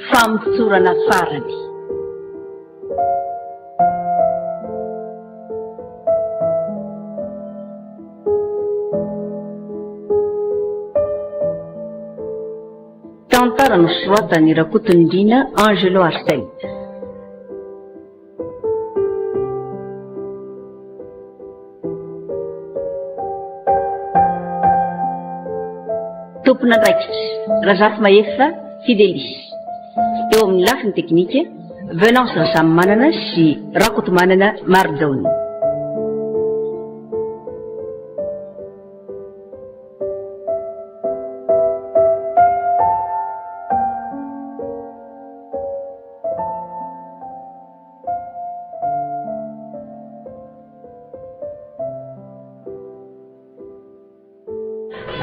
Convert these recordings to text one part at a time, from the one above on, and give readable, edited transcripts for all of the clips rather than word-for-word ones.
Famotsorana farany. Tantara nosoratan'i Rakotonindrina Angelo Arsène. Tompon'andraikitra, Razafimahefa Fidelis. Eo amin'ny lafiny teknika, Venance Rasamimanana sy Rakotomanana Marijaona.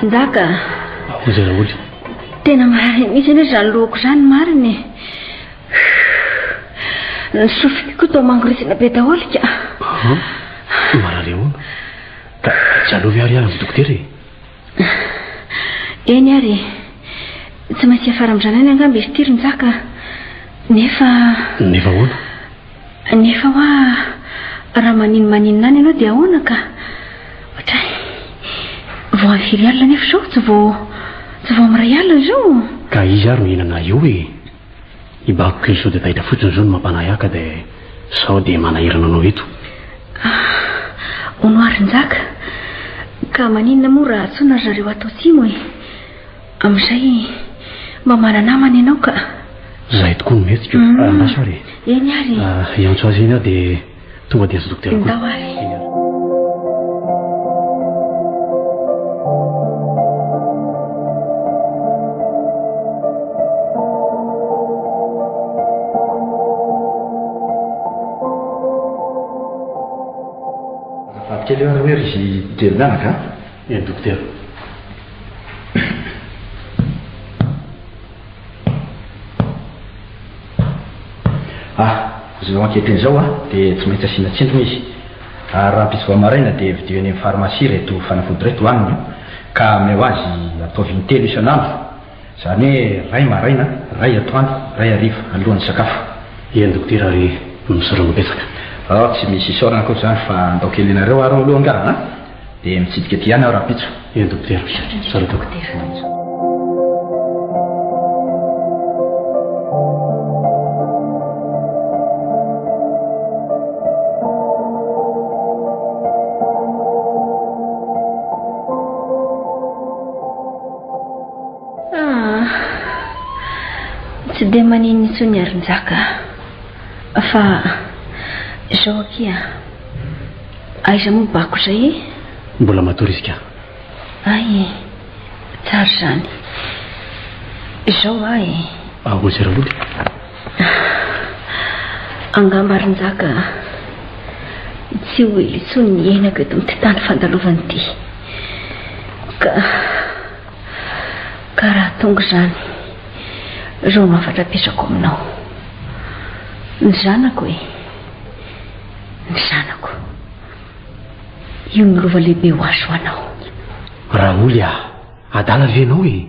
Njaka a! Hoy izay Raholy. Tena marary mihitsy anie izany lohako izany marina e! Ny sofiko koa toa mangoritsina be daholo ka! An? Marary ahoana? Ka tsy aleo ve ary aho ry dokotera e? Eny ary e! Tsy maintsy hiafara amin'izany ihany angamba izy ity ry Njaka a! Nefa. Nefa ahoana? Nefa hoa raha maninomaninona any ianao dia ahoana ka? Ohatray. Vao amin'ny firy alina anefa izao? Tsy vao tsy vao amin'ny iray alina izao? Ka iza ary no hihinana io e? I Bako kely sao dia taitra fotsiny izao no mampanahy ahy ka dia sao dia manahirana anao eto. Ah, hono ary Njaka, ka maninona moa raha antsoina ry zareo ato atsimo e? Amin'izay mba mana-namana ianao ka. Izay tokoa no mety ko. Andraso ary e. Eny ary e. Hiantso azy eny aho dia tonga dia azo dokotera koa. Ndao ary. Eny ary. Azafady kely eo ary hoe ry telo mianaka a. Eny dokotera. Ah, izao ankehitriny izao ah, dia tsy maintsy asiana tsindrona izy. Ary rahampitso vao maraina dia vidio eny amin'ny farmasia ireto fanafody ireto hohaniny ka omeo azy ataovy intelo isan'andro, izany hoe iray maraina, iray atoandro, iray hariva, alohan'ny sakafo. Eny dokotera ary misaotra anao betsaka. Oh, tsy misy isaorana akory izany fa andao kely ianareo ary aloha angaha an! Dia mitsidika aty ihany aho rahampitso. Eny dokotera. Misaotra indrindra dokotera. Ah, tsy dia maninona intsony ary Njaka fa izao akia. Aiza moa bako izay e? Mbola matory izy ka. Hay e, tsara izany. Izao aho e. Ahoa izay Raholy? Angamba ry Njaka a, tsy ho ela intsony ny iainako eto amin'ity tany fandalovana ity. Ka, ka raha tonga izany, izao no hafatra apetrako aminao. Ny zanako e. Ny zanako. Io no lova lehibe ho azo ho anao. Raholy ah! Adala ve ianao e?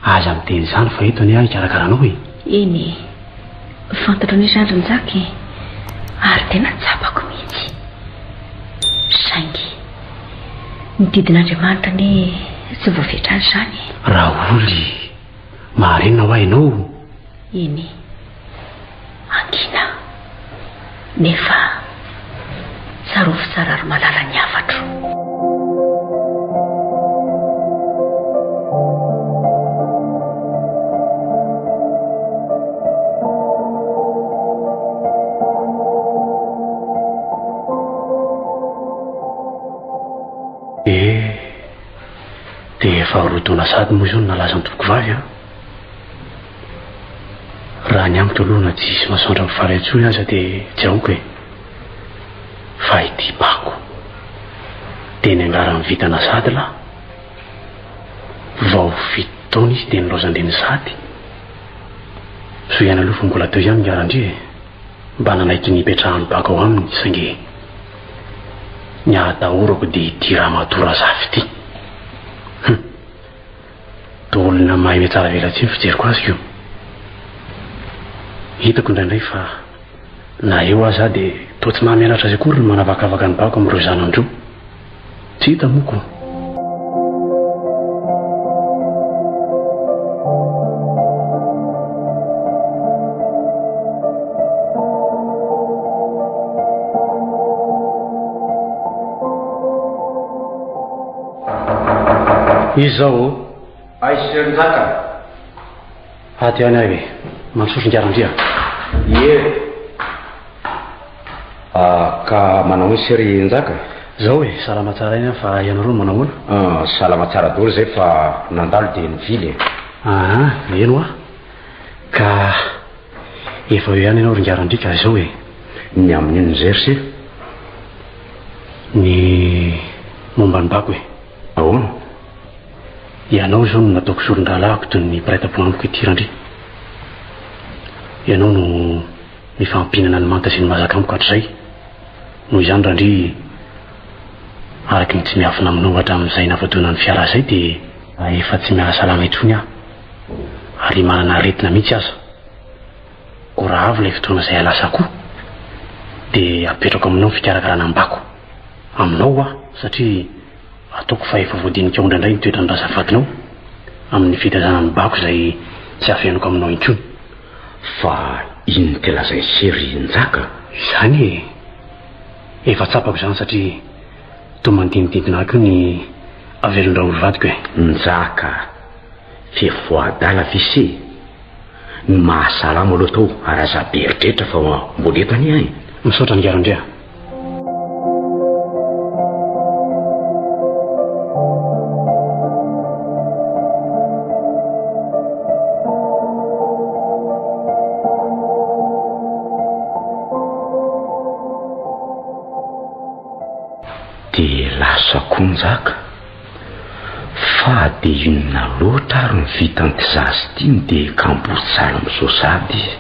Aza miteny izany fa eto anie aho hikarakara anao e! Eny e! Fantatro anie izany ry Njaka e! Ary tena tsapako mihitsy. Saingy, ny didin'Andriamanitra anie tsy voafetrany izany e! Raholy! Maharenina hoa ianao? Eny e! Hangina aho. Nefa tsarovy tsara ry malala ny hafatro. Eh, dia efa roa taona sahady moa izao no nalaza ny tompokovavy an. Raha ny amiko aloha na tsy hisy masoandro amin'ny fara intsony aza dia tsy ahoako e! Fa ity bako dia niangaran'ny vintana sahady lah! Vao fito taona izy dia nilaozan-dreniny sahady! Soa ihany aloha fa mbola teo ihany ingahy Randria e! Mba nanaiky ny hipetrahan'i Bako ao aminy saingy ny ahatahorako dia ity ramatoa Razafy ity. Hum. Toa olona mahay mihatsaravelatsihy ny fijeriko azy ko. Hitako indraindray fa na eo aza aho dia toa tsy mahamenatra azy akory ny manavakavaka an'i Bako amin'ireo zanany ireo. Tsy hita moa ko. Iza izao ô? Aiza ry Njaka? Ato ihany aho e. Mandrosoa Ringarandria. Ie. Ah, ka manao ahoana se ry Njaka? Zao e, salama tsara ihany aho fa ianareo no manao ahoana? Ah, salama tsara daholo zay fa nandalo dia nivily e. Aha, eny hoa. Ka efa eo ihany ianao ry Ngarandria ka zao e. Ny amin'inona izay ry se? Ny momba an'i Bako e. Ahoana? Ianao izao no nataoko solon-drahalahiko toy ny mpiray tampo amiko ity Randria. Ianao no mifampihinana ny manta sy ny mazaka amiko hatrizay. Noho izany Randria, araka ny tsy miafina aminao hatramin'izay nafadoana ny fiara izay dia efa tsy miara-salama intsony aho ary manana aretina mihitsy aza. Koa raha avy ilay fotoana izay halasako dia apetrako aminao ny fikarakarana ny bako. Aminao hoa satria ataoko fa efa voadinikao indraindray ny toetran'ny razafadinao amin'ny fitaizana ny bako izay tsy afeniko aminao intsony. Fa inn ty lazain'i se ry Njaka? Izany e! Efa tsapako izany satria toa mandinidindina ahy koa ny avelon-dRaoly vadiko e! Njaka, f'efa adala ve se? Ny mahasalama aloha atao ary aza be eritreritra fa mbola eto anie aho e! Misaotra Ngarandria. Dia lasa koa Njaka. Fa dia inona loatra ary no vitan'ity zaza ity no dia kamboty sahala amin'izao sahady izy?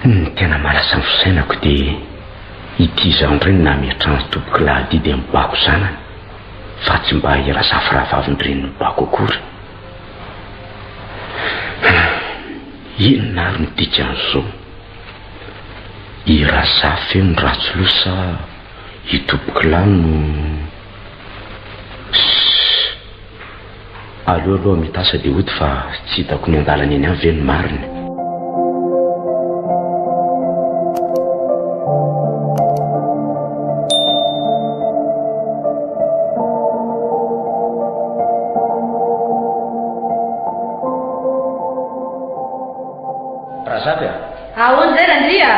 Ny tena mahalasa ny fisainako dia ity zandry no nametrahany tompokolahy adidy amin'i Bako zanany fa tsy mba i Razafy rahavavin-drenin'i Bako akory. Inona ary no dikan'izao? I Razafy ve no ratsy loha sa i tompokolahy no. Ssss. Aleo aloha mitasa dia hody fa tsy hitako ny andalana eny ihany ve ny marina. Razafy a! Ahoana izay Randria?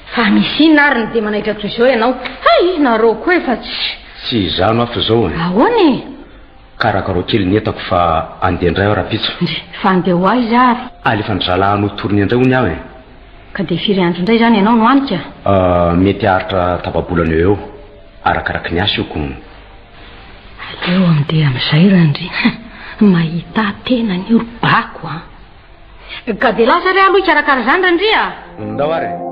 Fa misy inona ary no dia manaitra toy izao ianao? Hay, nareo koa efa tsy. Tsy izaho no hafa izao e. Ahoana e? Karakarao kely ny entako fa andeha indray aho rahampitso. Ndry, fa andeha ho aiza ary? Alefan-dry zalahy hanao tournée indray hono aho e. Ka dia firy andro indray izany ianao no any ka? Mety haharitra tapa-bolana eo eo, arakaraky ny asa io ko. Aleo andeha amin'izay Randria. Mahità tena anie ry Bako a! Ka dia lasa re aloha hikarakara izany Randria a! Ndao ary e!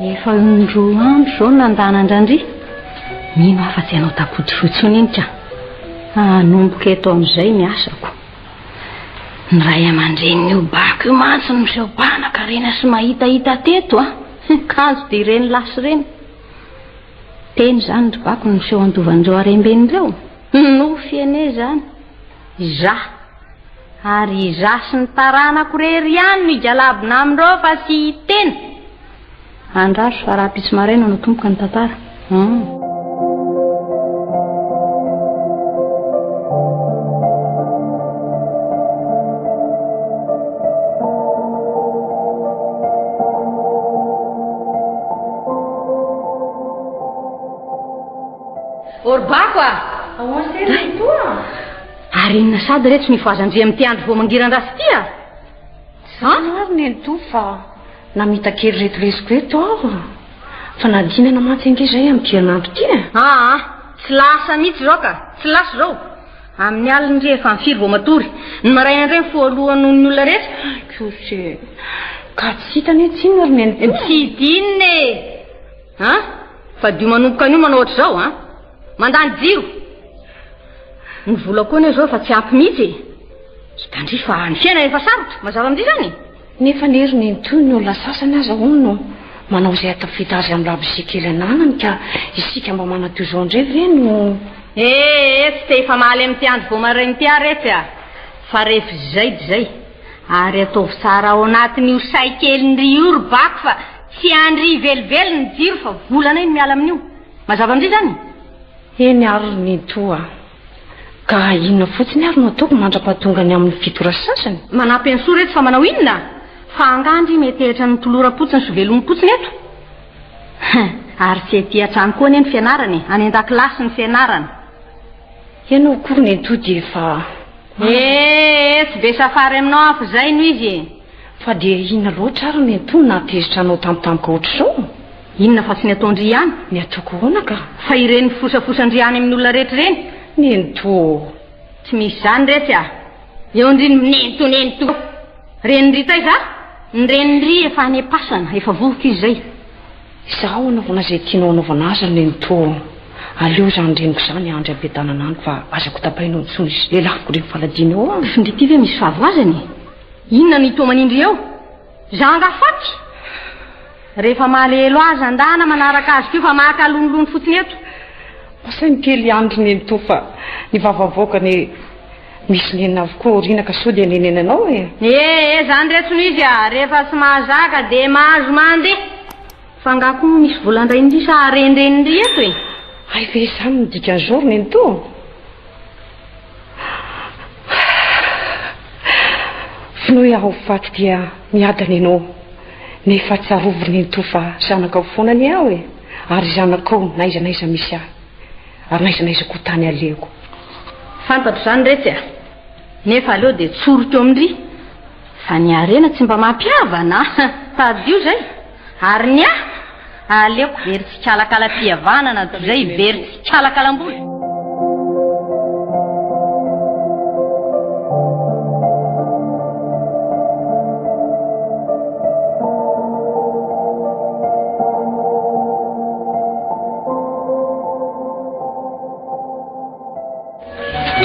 Efa indroa andro izao no nandana an-dRandria. Mino aho fa tsy hanao tapody fo intsony iny ka. Hanomboka eto amin'izay ny asako. Ny ray aman-drenin'io bako io mantsy no miseho mpanan-karena sy mahitahita teto a! Kanjo dia ireny lasy ireny. Teny izany ry bako no miseho handovan'ireo harem-beny ireo. Nofy anie izany. Izaho. Ary izaho sy ny taranako irery ihany no higalabona amin'ireo fa tsy hiteny. Andraso fa rahampitso maraina no atomboka ny tantara. Hum. Orbako a! Ahoana se ry toa? Ary inona sady re tsy nifohazan-dry amin'ity andro vao mangiran-dratsy ity a? Tsy marina nenitoa fa. Namita kely ireto lesoko ireto aho. Fanadinana mantsy ange izay amin'ity herinandro ity e. Aa, tsy lasa mihitsy izao ka! Tsy lasa izao! Amin'ny alina ndry efa amin'ny firy vao matory? Ny maraina indray mifoha aloha noho ny olona rehetra? Kosa e! Ka tsy hita anie tsinona ry nenitoa. Tsy dinina e! An! Fadio manomboka anio manao ohatr'izao an! Mandany jiro! Ny vola koa anie izao efa tsy ampy mihitsy e! Hitandry fa ny fiainana efa sarotra, mazava amin'izay izany e! Nefa anie ry nenitoa ny olona sasany aza hono no manao izay hahatafita azy amin'ny labozia kely ananany ka isika mba manan-toy izao indray ve no. Ee, tsy te hifamaly amin'ity andro vao maraina ity aho retsy a! Fa rehefa izay dia izay. Ary ataovy tsara ao anatin'io say kelin-dry io ry bako fa tsy an-dry velively ny jiro fa volanay no miala amin'io. Mazava amin'izay izany? Eny ary ry nenitoa a! Ka inona fotsiny ary no ataoko mandra-pahatonga ny amin'ny fito ora sy sasany? Manampy an'i Soa retsy fa manao inona? Fa angaha ndry metehitra ny toloram-potsiny sy velomim-potsiny eto? Hein, ary tsy ety an-trano koa anie ny fianarana e, any an-dakilasy ny fianarana. Ianao akory nenitoa dia efa. Ee, tsy be safary aminao aho fa izay no izy e. Fa dia inona loatra ary nenitoa no nahatezitra anao tampotampoka ohatr'izao? Inona fa tsy ny ataon-dry ihany? Ny ataoko ahoana ka? Fa ireny fosafosan-dry any amin'ny olona rehetra ireny? Nenitoa ô! Tsy misy izany retsy a! Eo ndry ny nenitoa nenitoa! Renin-dry taiza? Ny renin-dry efa any am-pasana, efa vovoka izy izay. Izaho anaovana izay tianao anaovana azy ry nenitoa ô! Aleo izany reniko izany handry am-piadanana any fa aza kotapainao intsony izy. Lelafiko ireny faladiana eo an! F'ndry ity ve misy fahavoazana e? Inona no hitoman'indry eo? Za angaha faty? Rehefa malahelo azy andana manaraka azy koa fa maka lonilony fotsiny eto. Asainy kely ihany ry nenitoa fa ny vava avoaka anie misy nenina avokoa aoriana ka sao dia nenenanao e. Ee, zany retsy no izy a, rehefa tsy mahazaka dia mahazo mandeha. Fa angaha koa moa misy volan-drain'ndry sa haren-drenin'ndry eto e? Hay ve izany no dikan'izao ry nenitoa? Finoy aho ho faty dia miadana ianao, nefa tsarovy ry nenitoa fa zanakao foana anie aho e, ary zanakao n'aiza n'aiza misy ahy, ary n'aiza n'aiza koa tany alehako. Fantatro izany retsy a! Nefa aleo dia tsoriko eo amin-dry fa ny harena tsy mba mampihavana a! Tadidio izay! Ary ny ahy, aleoko very tsikalakalam-pihavanana toy izay very tsikalakalam-bola.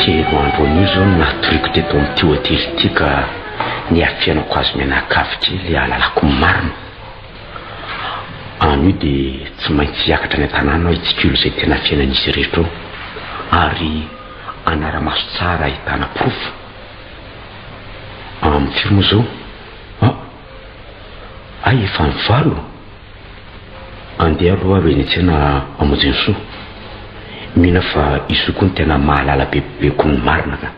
Telo andro anio izao no natoriako teto amin'ity hotely ity ka ny hafiainako azy mianakavy kely hahalalako ny marina. Anio dia tsy maintsy hiakatra any an-tanàna aho hitsikilo izay tena fiainan'izy rehetra ao ary hanara-maso tsara ahitana porofo. Amin'ny firy moa izao? Ah! Hay efa mivalo? Andeha aloha aho eny an-tsena hamonjy an'i Soa. Mino aho fa i Soa koa no tena mahalala bebe koa ny marina ka.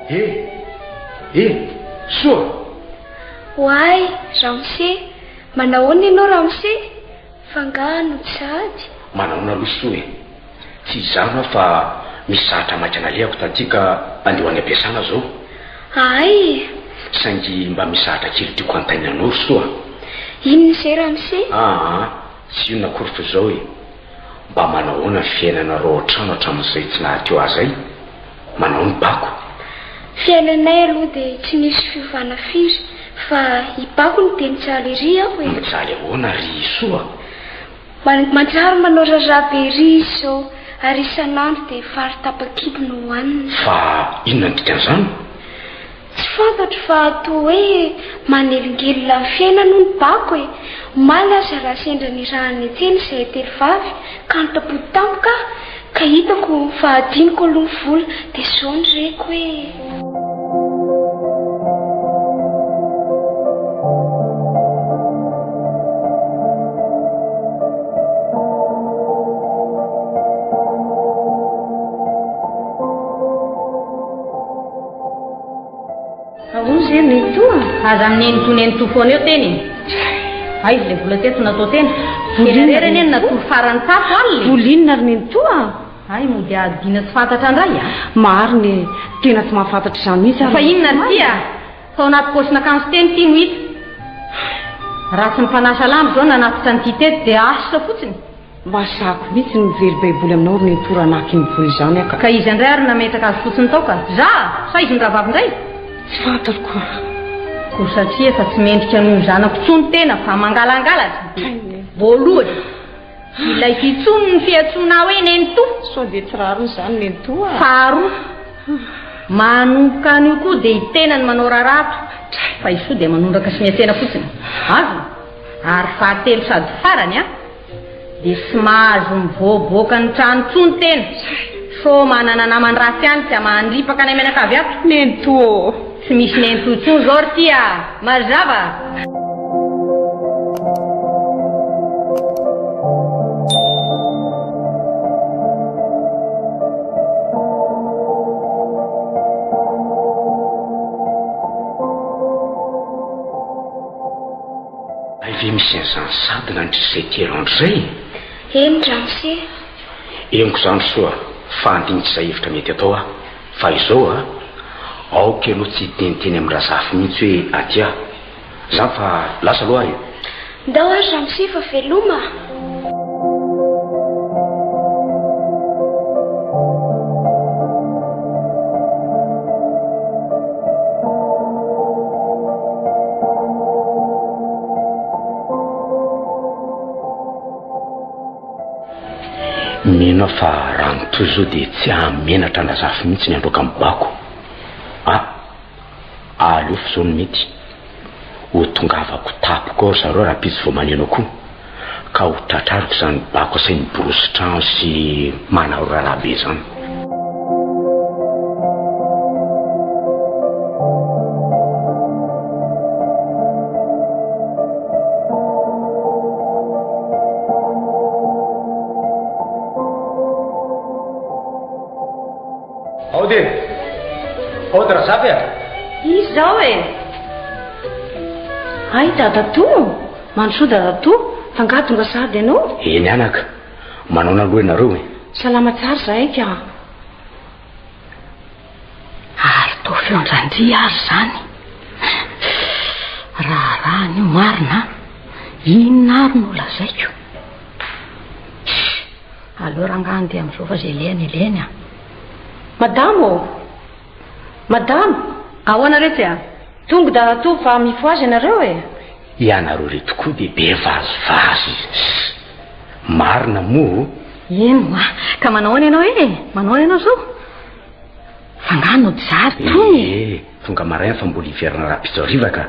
Eh! Eh! Soa! Oay, ramose! Manahoana ianao ramose? Fa angaha no tsy sahady? Manahoana aloha Soa e! Tsy izany aho fa misy zahatra maika nalehako taty ka andeha ho any am-piasana aho izao. Ahay e! Saingy mba misy zahatra kely tiako hanontaniana anao ry Soa a! Inona izay ramose? Aa! Tsy inona akory fa izao e! Mba manahoana ny fiainanareo ao an-trano hatramin'izay tsy naha-teo ahy izay? Manao ny bako. Fiainanay aloha dia tsy nisy fiovana firy fa i bako no dia mijaly ery aho e. Mijaly ahoana ry Soa? Manjary manao raharaha be ery izy izao ary isan'andro dia vary tapa-kibo no hohaniny. Fa inona no dikan'izany? Tsy fantatro fa toa hoe manelingelina ny fiainana hono bako e! Omaly aza raha sendra nirahana niantsena izahay telo vavy ka nitapody tampoka aho ka hitako fa adinoko aloha ny vola dia izao no reko hoe. Ahoana izay ry nenitoa? Aza minenitoa nenitoa foana eo tena e. Aiza ilay vola teto natao tena? Vola Tena inona irery ry anie no nenitoa? natory farany tato alina e. Vola inona ry nenitoa? Hay mody adina tsy fantatra indray a. Marina e, tena tsy mahafantatra izany mihitsy aho Fa ry inona ry nenitoa ty a? Tao anaty paosin'akanjo teny ity no hita. Raha tsy ny mpanasa lamba izao nanatitra an'ity teto dia asa fotsiny. Mba sahako mihitsy ny mivery baiboly aminao ry nenitoa raha naka iny vola izany aho ka. Ka iza indray ary no nametraka azy fotsiny tao ka? Za? Sa izy mirahavavy indray? Tsy fantatro ka. Koa satria efa tsy mendrika noho ny zanako intsony tena fa mangalangalatra dia voalohany tsy ilaiko intsony ny fiantsoana ahy hoe nenitoa. Sao dia tsy rariny izany nenitoa a? Faharoa, manomboka anio koa dia i tena no manao raharaha ato fa i Soa dia manondraka sy miantsena fotsiny. Azony? Ary fahatelo sady farany an! Dia tsy mahazo mivoaboaka ny trano tsony tena. Sao manana naman-dratsy any ka mandripaka anay mianakavy ato. Nenitoa ô! Tsy misy nenitoa tsony zao ry ty a! Mazava! Hay ve misy an'izany sady nandritra izay telo andro izay e? Eny ramose. Henoko izany soa fa handinika izay hevitra mety atao aho. Fa izao a, aoka ianao tsy hiteniteny amin-dRazafy mihitsy hoe aty aho. Izany fa lasa aloha aho e. Ndao ary ramose fa veloma a. Mino aho fa raha mitohy izao dia tsy hahamenatra an-dRazafy mihitsy ny handroaka an'i Bako. A! Aleo fa izao no mety. Ho tongavako tampoka ao ry zareo rahampitso vao maneno akoho. Ka ho tratrariko izany bako asainy miborosy trano sy manao raharaha be izany. Aody e! Aody Razafy a! Iza izao e? Hay dadatoa! Mandrosoa dadatoa, fa angaha tonga sahady ianao? Eny anaka, manaona aloha ianareo e? Salama tsara izahay ka. Ary toa feon-dRandria ary izany. Raharaha an'io marina an! Inona ary no lazaiko? Aleo rangaha andeha amin'izao fa izay lehany elehany an! Madama ô! Madama! Ahoana retsy a? Tonga dadatoa fa mifohaza ianareo e! Ianareo ireto koa dia be vazivazy sy marina moa o! Eny hoa! Ka manao ahoana ianao e? Manao ahoana ianao izao? Fa angaha nody zary tony e? Ee, tonga maraina fa mbola hiverina rahampitso hariva ka.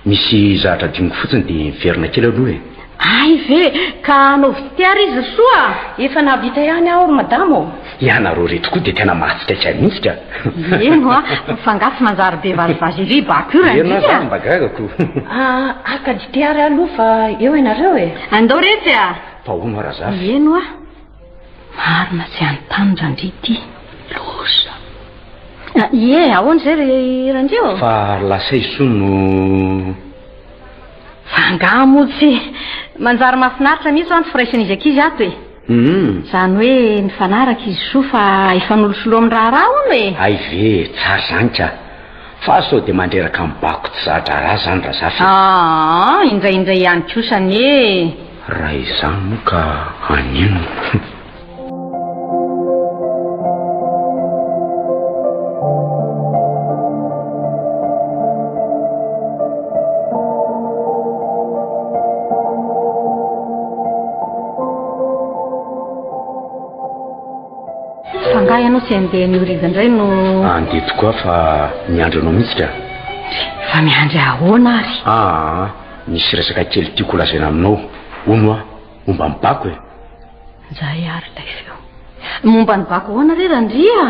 Misy zavatra adinoko fotsiny dia miverina kely aloha e. Hay ve! Ka anaovy dite ary izy ry Soa a! Efa nahavita ihany aho ry madama ô! Ianareo ireto koa dia tena mahatsikaiky ahy mihitsy ka! Eny hoa, fa angaha tsy manjary be vazivazy ery bako io Eny hoa, Randria za a! mba gaga ko! Haka dite ary aho aloha fa eo ianareo e! Andao retsy a! Fa hono hoa Razafy. Eny hoa! Marina tsy hanontany Randria ity. Loza. Ah, ie, ahoana izay ry Randria ô? Fa lasa i Soa no. Fa angaha moa tsy manjary mahafinaritra mihitsy hoa ny firaisan'izy ankizy ato e? Hum. Izany hoe nifanaraka izy Soa fa hifanolosolo amin'ny raharaha hono e? Hay ve, tsara izany ka. Fa sao dia mandreraka amin'ny bako tsy za-draharaha izany Razafy e? Aa, indraindray ihany kosa anie e. Raha izany moa ka haninona? Fa angaha ianao tsy handeha an'io hariva indray no... Handeha tokoa fa miandry anao mihitsy ka. Fa miandry ahoana ary? Aa, misy resaka kely tiako holazaina aminao, hono aho, momba ny bako e. Njay ary ilay feo. Momba ny bako ahoana re Randria?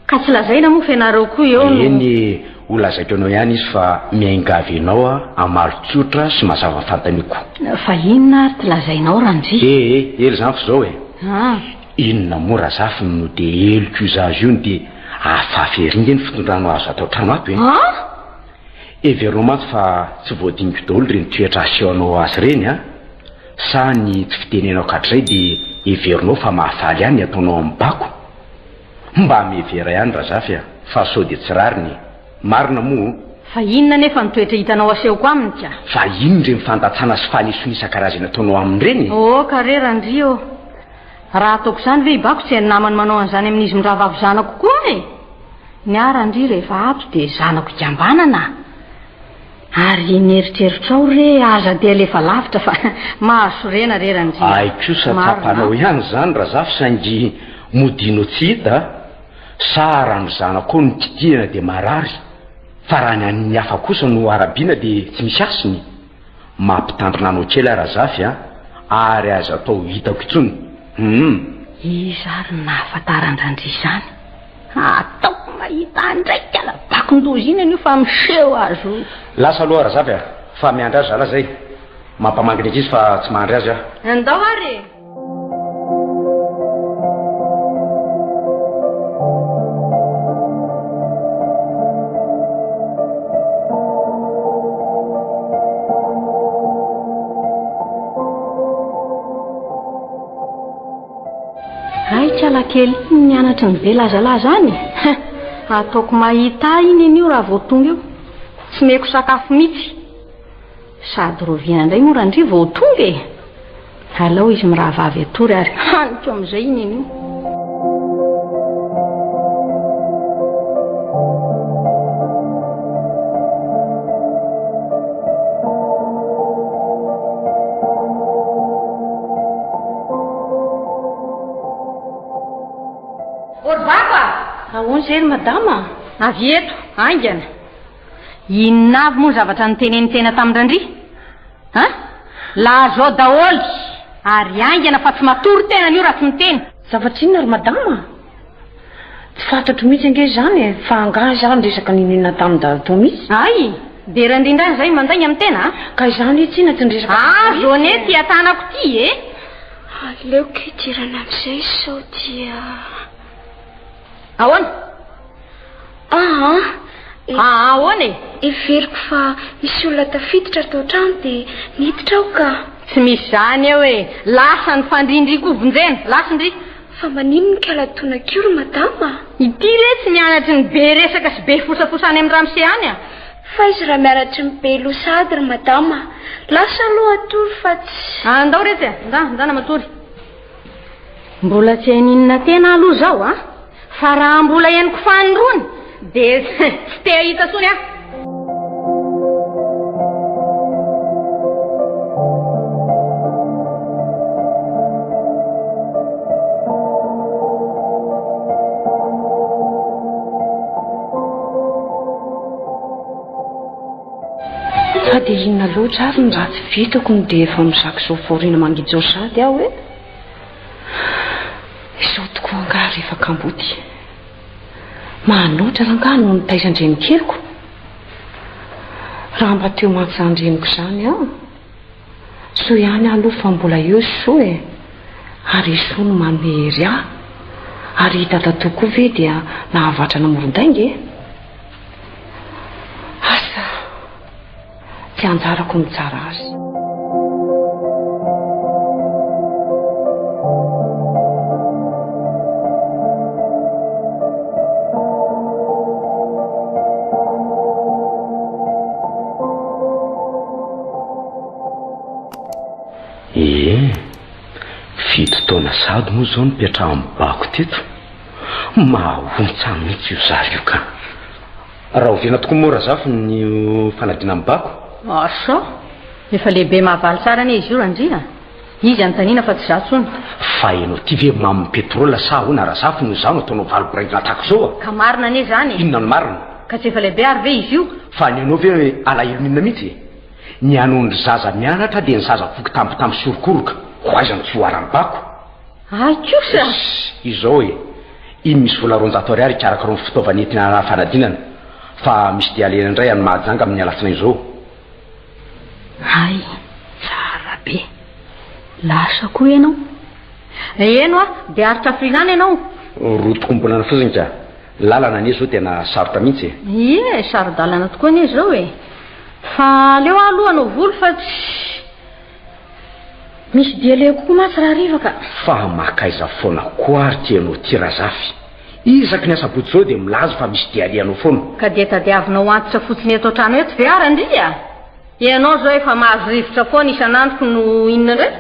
Ka tsy lazaina moa fa ianareo koa eo no. Eny e, ho lazaiko anao ihany izy fa miaingavy anao aho hamaly tsotra sy mazava fantaniko. Fa inona ary ty lazainao Randria? E e, ela izany fa izao e. Ah. Inona moa Razafy no dia heloko io zaza io no dia afafy ery nge ny fitondranao azy ato an-trano ato e. Ah! Heverinao mantsy fa tsy voadiniko daholo ireny toetra asehonao azy ireny an? Sa ny tsy fitenenako hatrizay dia heverinao fa mahafaly ahy ny ataonao amin'ny bako? Mba mihevera ihany Razafy a! Fa sao dia tsy rariny e! Marina moa o! Fa inona anefa ny toetra hitanao asehoko aminy ka? Fa inona ireny fandatsana sy fanesoana isan-karazany ataonao aminy ireny e? Oh ka re Randria ô! Raha ataoko izany ve i Bako tsy hain'ny namany manao an'izany amin'izy mirahavavy zanako koa e! Ny ahy Randria rehefa ato dia zanako ikambanana a! Ary ny eritreritrao re aza dia alefa lavitra fa mahasorena re Randria a! Hay kosa Marina tsapanao a! ihany izany Razafy saingy modianao tsy hita a! Sa raha ny zanakao no kitihina dia marary fa raha ny an'ny hafa kosa no arabiana dia tsy misy hasiny? Mampitandrina anao kely aho Razafy a! Ary aza atao hitako intsony! Humm! Iza ary no nahafantaran-dRandria izany? Ataoko mahita ahy indray kala bakon-doza iny anio fa miseho azy o! Lasa aloha Razafy a! Fa miandry azy zalahy zay! Mampamangy ny ankizy fa tsy mahandry azy aho. Andao ary e! Hay kala kely iny nianatry ny be lazalaza any e! Ataoko mahita ahy iny anio raha vao tonga eo. Tsy meko sakafo mihitsy. Sady roviana indray moa Randria vao tonga e! Alao izy mirahavavy hatory ary haniko amin'izay iny anio. Orvako a! Ahoana izay ry madama? Avy eto, haingana. Inona avy moa ny zavatra notenenin'ny tena tamin-dRandria? An? Lazao daholo! Ary haingana fa tsy matory tena anio raha tsy miteny. Zavatra inona ry madama? Tsy fantatro mihitsy ange izany e! Fa angaha izaho niresaka n'inon'inona tamin-dadatoa mihitsy? Hay! Dia Randria indray izay mandainga amin'ny tena a! Ka izaho anie tsinona tsy niresaka Ah, jaune ity atanako ity e! Aleoko hidirana amin'izay sao dia. Ahoana? Aa! Aa ahoana e? Heveriko fa misy olona tafiditra ato an-trano dia niditra aho ka. Tsy misy izany eo e! Lasa ny fandrindria koa vonjena! Lasa ndry! Fa maninona ikala tonaka io ry madama? Ity re tsy mianatry ny be resaka sy be fosafosa any amin'ny ramose any a! Fa izy raha mianatry ny be loha sahady ry madama. Lasa aloha hatory fa tsy. Andao retsy e! Ndà, ndana matory. Mbola tsy haninona tena aloha izao a! Fa raha mbola henoko fanindroany dia tsy te hahita intsony aho. Fa dia inona loatra ary ny ratsy vitako no dia efa mizaka izao fahoriana mangidy izao sahady aho e? Izao tokoa angaha rehefa kamboty. Mahanoatra rangaha no nitaiza an-drenikeliko. Raha mba teo mantsy izany reniko izany aho. Soa ihany aho aloha fa mbola eo i Soa e. Ary i Soa no manome hery ahy. Ary i dadatoa koa ve dia nahavatra namoron-dainga e? Asa! Tsy anjarako mitsara azy. Ie, fito taona sahady moa izao nipetrahan'i Bako teto. Mahaontsa mihitsy io zary io ka. Rahoviana tokoa moa Razafy ny fanadinan'i Bako? Asa! Efa lehibe mahavaly tsara anie izy io Randria a! Izy anontaniana fa tsy izaho intsony. Fa ianao ity ve mamin'ny pétrole sa ahoana Razafy no izaho no ataonao valy boraingina tahaka izao a? Ka marina anie izany e! Inona no marina? Ka tsy efa lehibe ary ve izy io? Fa ny anao ve alahelon'inona mihitsy e? Ny anao ny zaza mianatra dia ny zaza voky tambitamby sy orokoroka, ho aiza no tsy ho haran'i Bako? Hay kosa! Ssss! Izao e! Iny misy vola 200 ariary hikarakarao ny fitaovana entina hanala fanadinana fa misy dia alehana indray any Mahajanga amin'ny alatsinainy izao. Hay, tsara be. Lasa koa ianao. Eny hoa, dia aritra firy any ianao? Roa tokombolana fotsiny ka. Lalana anie izao tena sarotra mihitsy e. Ie, saro-dalana tokoa anie izao e. Fa aleo aho aloha hanao volo fa tsy misy dia alehako koa mantsy rahariva ka. Fa makaiza foana koa ary ty ianao ty Razafy? Isaky ny asabotsy zao dia milaza fa misy dia alehanao foana. Ka dia tadiavinao antitra fotsiny eto an-trano eto ve ary Andria? Ianao izao efa mahazo rivotra foana isan'andro no inona indray?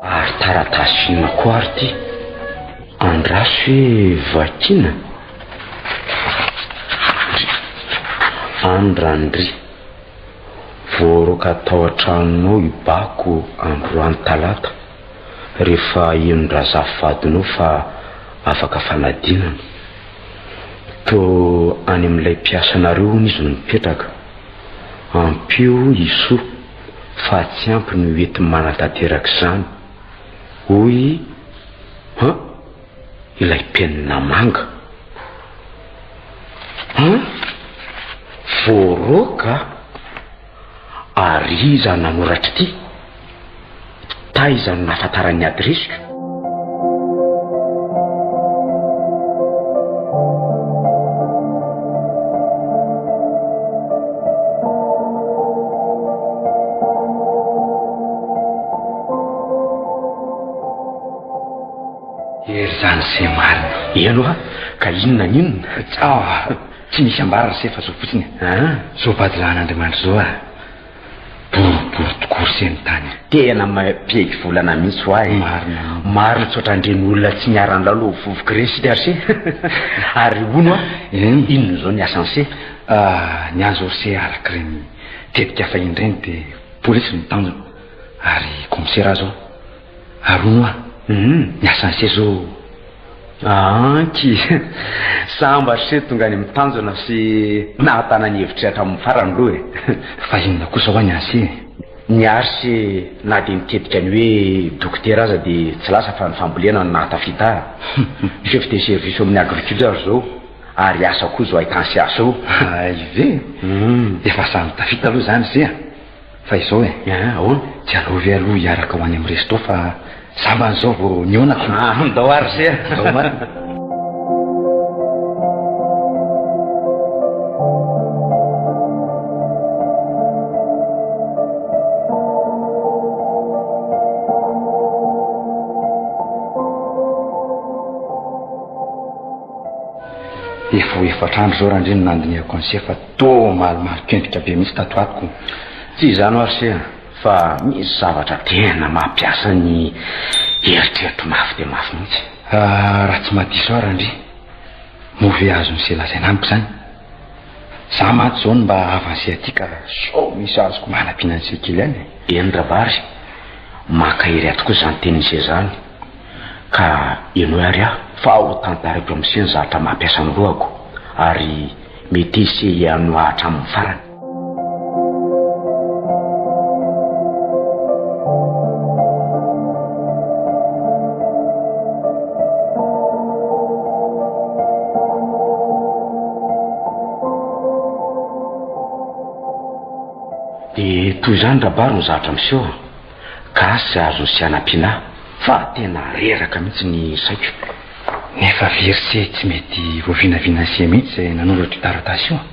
Ary taratasy inona koa ary ity? Andraso hoe vakiana? Andry Andry, voaroaka tao an-tranonao i Bako androany talata, rehefa henon-dRazafy vadinao fa afaka fanadinana. Toa any amin'ilay mpiasanareo hono izy no mipetraka. Ampio i Soa fa tsy ampy ny ho enti-manatanteraka izany, hoy an ilay penina manga. An! Voaroaka? Ary iza nanoratra ity? Taiza no nahafantarany ny adiresiko? Hery izany se marina. Eny hoa, ka inona ny inona? Ah, tsy misy ambara ry se fa zao fotsiny e. Ah. Zao vadilahin'Andriamanitra zao ah. Boribory tokoa ry se ny tany. Tena mampiaiky volana mihitsy hoa e. Marina. Marina tsy ohatran'ireny olona tsy niara-nilalao vovoka ireny isika ry se. Ary hono hoa, inona izao ny asan'i se? Ah, ny ahy zao ry se araka ireny tetika fahiny ireny dia polisy no tanjona. Ary kaomisera aho zao. Ary hono hoa, ny asan'i se zao. Anky! Sambatra se tonga any amin'ny tanjona sy nahatana ny hevitry hatramin'ny farany aloha e! Fa inona kosa hoa ny an'i se e? Ny ahy se na dia nitetika ny hoe dokotera aza dia tsy lasa fa ny fambolena no nahatafita ahy. Chef de service eo amin'ny agriculture aho izao ary asa koa izao ahitany se asa io. Hay ve? Efa samy tafita aloha izany ry se a! Fa izao e. Aa, ahoana? Tsy aleo ve aloha hiaraka ho any amin'ny resto fa sambany izao vao nihaona ko. Ah, ndao ary se a. Ndao marina. Efa ho efatra andro izao Randria no nandinihako an'i Sefa Toa malomaloka endrika be mihitsy tato ato ko. Tsy izany hoa ry se a, fa misy zavatra tena mampiasa ny eritreritro mafy dia mafy mihitsy. Ah, raha tsy mahadiso ahy Randria, moa ve azon'i se lazaina amiko izany? Za mantsy izao no mba havan'i se aty ka sao misy azoko mba hanampiana an'i se kely any e. Eny Rabary, mankahery ahy tokoa izany tenin'i se izany. Ka henoy ary aho fa ho tantaraiko amin'i se ny zavatra mampiasa ny lohako ary Mety hisy hihaino ahy hatramin'ny farany. Dia toy izany Rabary no zavatra miseho a! Gasy azon'i sy anampiana ahy fa tena reraka mihitsy ny saiko. Nefa very se tsy mety voavinavinan'i se mihitsy izay nanoratra io taratasy io an!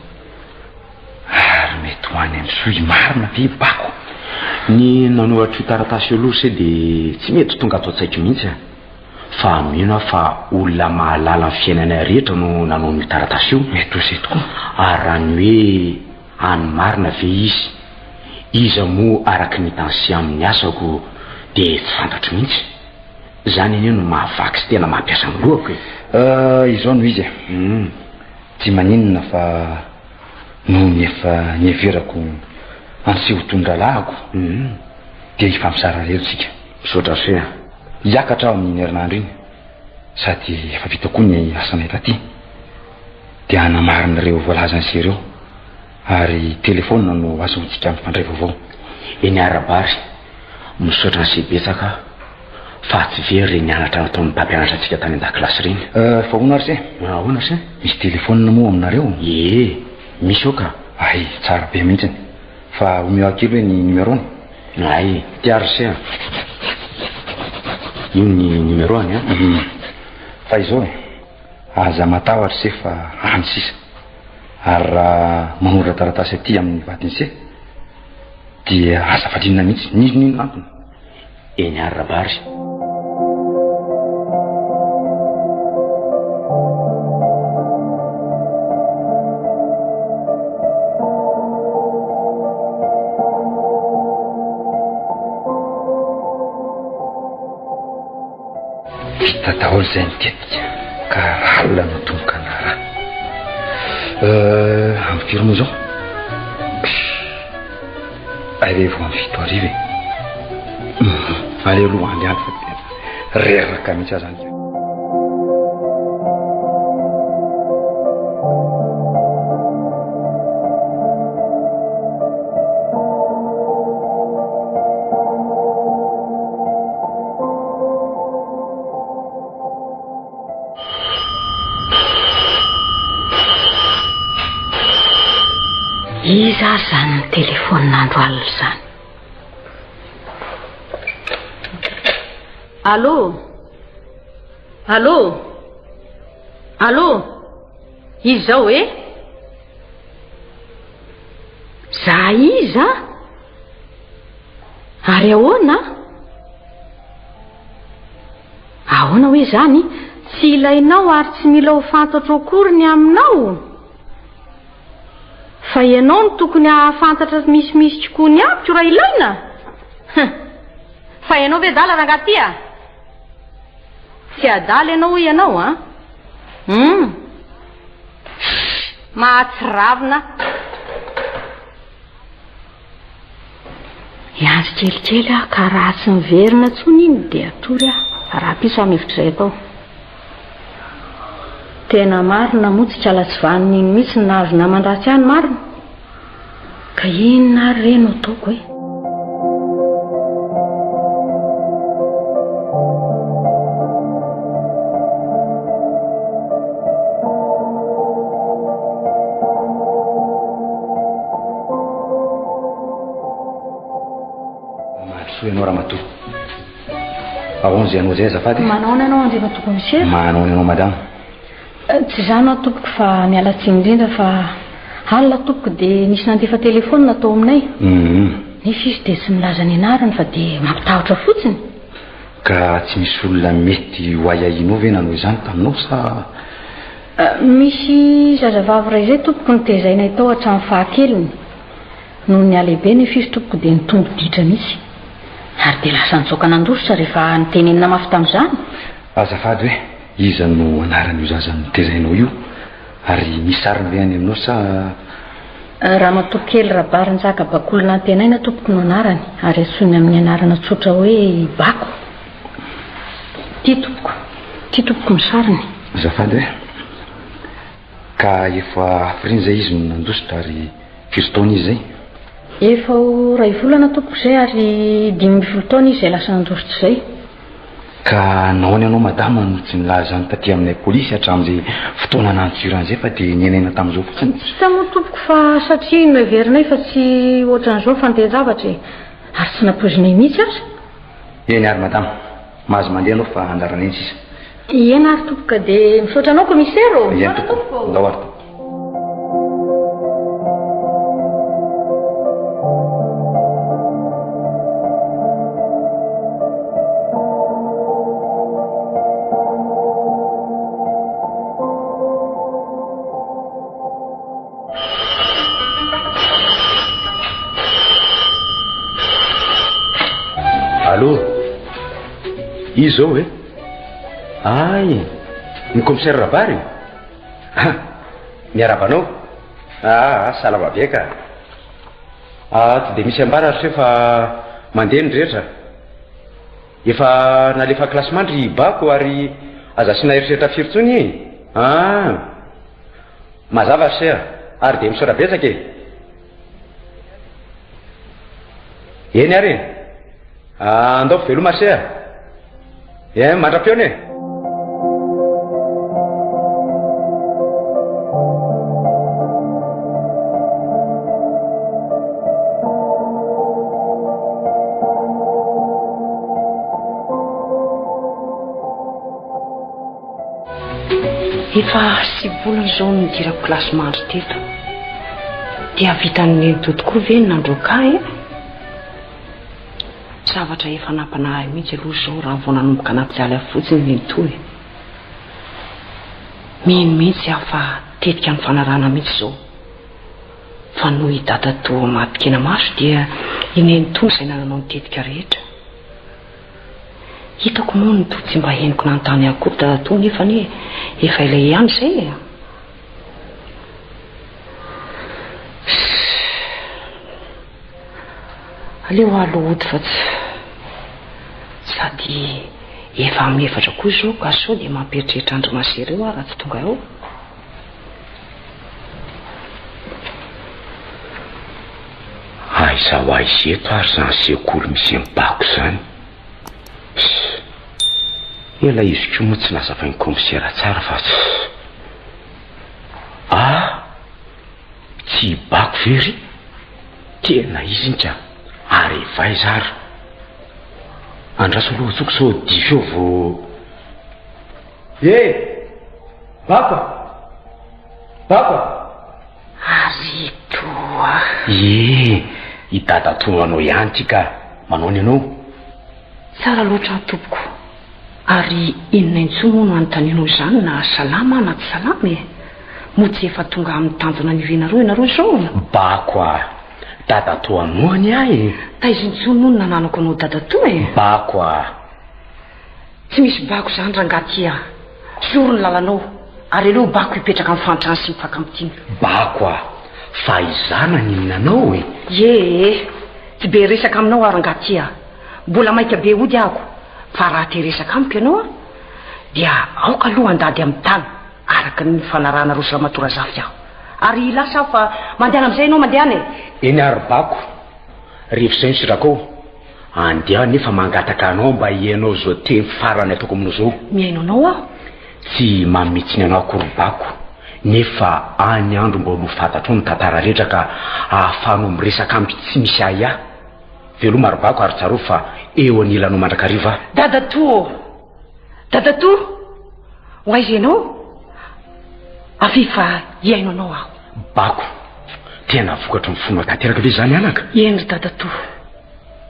Ary mety ho any amin'i Soa marina ve i Bako? Ny nanoratra io taratasy io aloha se dia tsy mety tonga ato an-tsaiko mihitsy an! Fa mino aho fa olona mahalala ny fiainanay rehetra no nanao an'io taratasy io. Mety ho izay tokoa. Ary raha ny hoe any marina ve izy, iza moa araka ny hitan'i se amin'ny asako dia tsy fantatro mihitsy. Izany anie no mahavaky sy tena mampiasa ny lohako e! Euh, izao no izy e. Tsy maninona fa noho ny efa niheverako an'se ho toy ny rahalahiko, dia hifampizara alahelo isika. Misaotra se a! Hiakatra aho amin'iny herinandro iny, sady efa vita koa ny asanay taty. Dia hanamarina ireo voalazan'se ireo, ary telefaonina no azahoantsika mifandray vaovao. Eny Arabary, misaotra an'se betsaka aho. Fa tsy very ireny anatra nataon'ny mpampianatra antsika tany an-dakilasy ireny. Euh, fa ahoana ary se? Ahoana se? Misy telefaonina moa aminareo? Ie, misy ao ka. Hay, tsara be mihitsiny. Fa omeo ahy kely hoe ny numéro-ny. Hay, ty ary se a. Io ny numéro-ny an. Fa izao e, aza matahotra se fa any sisa. Ary raha manoratra taratasy aty amin'ny vadin'i se dia aza valiana mihitsy, n'inon'inona antony. Eny ary Rabary. Vita daholo izay ny tetika ka alina no atomboka ny raharaha. Euh, amin'ny firy moa izao? Aleo vao amin'ny 7 hariva e. Aleo aloha handeha any fa tena reraka mihitsy aho zany. Iza ary izany mitelefaonina andro alina izany? Allô? Allô? Allô? Iza izao e? Za iza? Ary ahoana? Ahoana hoe izany? Tsy ilainao ary tsy mila ho fantatro akory ny aminao? Fa ianao no tokony hahafantatra misimisy kokoa ny amiko raha ilaina? Hum! Fa ianao ve adala rangahy ty a? Tsy adala ianao hoy ianao an? Hum! Mahatsiravina! Hiandry kelikely aho ka raha tsy miverina intsony iny dia hatory aho. Rahampitso aho mihevitra izay atao. Tena marina moa tsy kala tsy vanona iny mihitsy no nahazo naman-dratsy ahy ny marina. Ka inona ary re no ataoko e? Mahasoa ianao ramatoa. Ahoana izay anao izay azafady? Manaona ianao Andriamatoa Commissaire? Manaona ianao madama? Eh, tsy izany aho tompoko fa miala tsiny indrindra fa alina tompoko dia nisy nandefa telefaonina tao aminay. Mhm. Nefa izy dia tsy milaza ny anarany fa dia mampitahotra fotsiny. Ka tsy misy olona mety ho ahiahianao ve nanao izany taminao sa Misy zazavavy iray izay tompoko notezainay tao hatramin'ny fahakeliny. Noho ny halehibe nefa izy tompoko dia nitombo ditra mihitsy. Ary dia lasa nitsoaka nandositra rehefa nitenenina mafy tamin'izany. Azafady hoe iza no anaran'io zaza notezainao io? Ary misy sariny ve any aminao sa. Ramatoa kely Rabarinjaka Bakoly Nantenaina tompoko no anarany ary antsoiny amin'ny anarana tsotra hoe Bako. Ity tompoko, ity tompoko ny sariny. Azafady e. Ka efa hafiriana izay izy no nandositra ary firy taona izy izay? Efa ho iray volana tompoko izay ary 15 taona izy izay lasa nandositra izay. Ka nahoana ianao madama no tsy nilaza izany taty aminay polisy hatramin'izay fotoana nandosirany izay fa dia niainaina tamin'izao fotsiny? Tsy hita moa tompoko fa satria noheverinay fa tsy ohatran'izao ny fandehan-javatra e. Ary tsy nampoizinay mihitsy aza. Eny ary madama, mahazo mandeha anao fa anjaranay ny sisa. Eny ary tompoko ka dia misaotra anao commissaire ô. Eny tompoko, ndao ary tompoko. Allô? Iza izao e? Ay, ny commissaire Rabary? Ah, miarahaba anao. Ah, salama be ka. Ah, tsy dia misy ambara ry fa mandeha ny rehetra. Efa nalefa classement ry Bako ary aza asiana eritreritra firy intsony e. Ah. Mazava ry se a! Ary dia misaotra betsaka e! Eny ary e! Andao veloma ry se a! Eh, mandra-pihaona e! Efa 9 volana izao no nidirako kilasimandry teto. Dia vitan'i Nenitoa tokoa ve ny nandroaka ahy e? Zavatra efa nampanahy ahy mihitsy aloha izao raha vao nanomboka nampijaly ahy fotsiny Nenitoa e. Mino mihitsy aho fa tetika nifanarahana mihitsy izao. Fa noho i Dadatoa maty kenamaso dia i Nenitoa izay nananao ny tetika rehetra. Hitako moa ny toa tsy mba henoko nanontany ahy akory Dadatoa nefa anie efa ilay ihany izay e. Aleo aho aloha hody fa tsy sady efa amin'ny efatra koa izao ka sao dia mampieritreritra an-dry masera eo aho raha tsy tonga eo. Aiza ho aiza eto ary izany sekoly misy an'i Bako izany? Ss. Ela izy koa moa tsy nazavain'ny kaomisera tsara fa ss. Ah! Tsy i Bako ve ry? Tena izy inka! Ary efa aiza ary? Andraso aloha antsoiko sao diso eo vao. Eh! Bako a! Bako a! Ary toa. Ie, i dadatoa anao ihany ity ka. Manao ny anao. Tsara loatra aho tompoko. Ary inona intsony moa no anontanianao izany na salama aho na tsy salama e? Moa tsy efa tonga amin'ny tanjona nirinareo ianareo izao? Bako a! Dadatoa anao anie aho e! Taiza intsony moa no nananako anao dadatoa e? Bako a! Tsy misy bako izany rangahy ty a! Zoro ny lalanao ary aleo bako hipetraka amin'ny fahantrany sy ny fakampitina. Bako a! Fa izaho naninona anao e? Ie e! Tsy be resaka aminao aho rangahy ty a! Mbola maika be hody ahako fa raha te hiresaka amiko ianao a! Dia aoka aloha handady amin'ny tany araka ny nifanarahanareo sy Ramatoa Razafy aho. Ary lasa aho fa mandehana amin'izay ianao mandehana e! Eny ary bako, rehefa izay ny sitrakao, andeha aho nefa mangataka anao mba hihaino izao teny farany ataoko aminao izao. Mihaino anao aho. Tsy manome tsiny anao akory bako, nefa any andro mbola ho fantatrao ny tantara rehetra ka ahafahanao miresaka amiko tsy misy ahiahy. Veloma ry bako ary tsarovy fa eo anilanao mandrakariva aho. Dadatoa ô! Dadatoa! Ho aiza ianao? Avia fa hihaino anao aho. Bako, tena vokatry ny fonao tanteraka ve izany anaka? Eny ry dadatoa.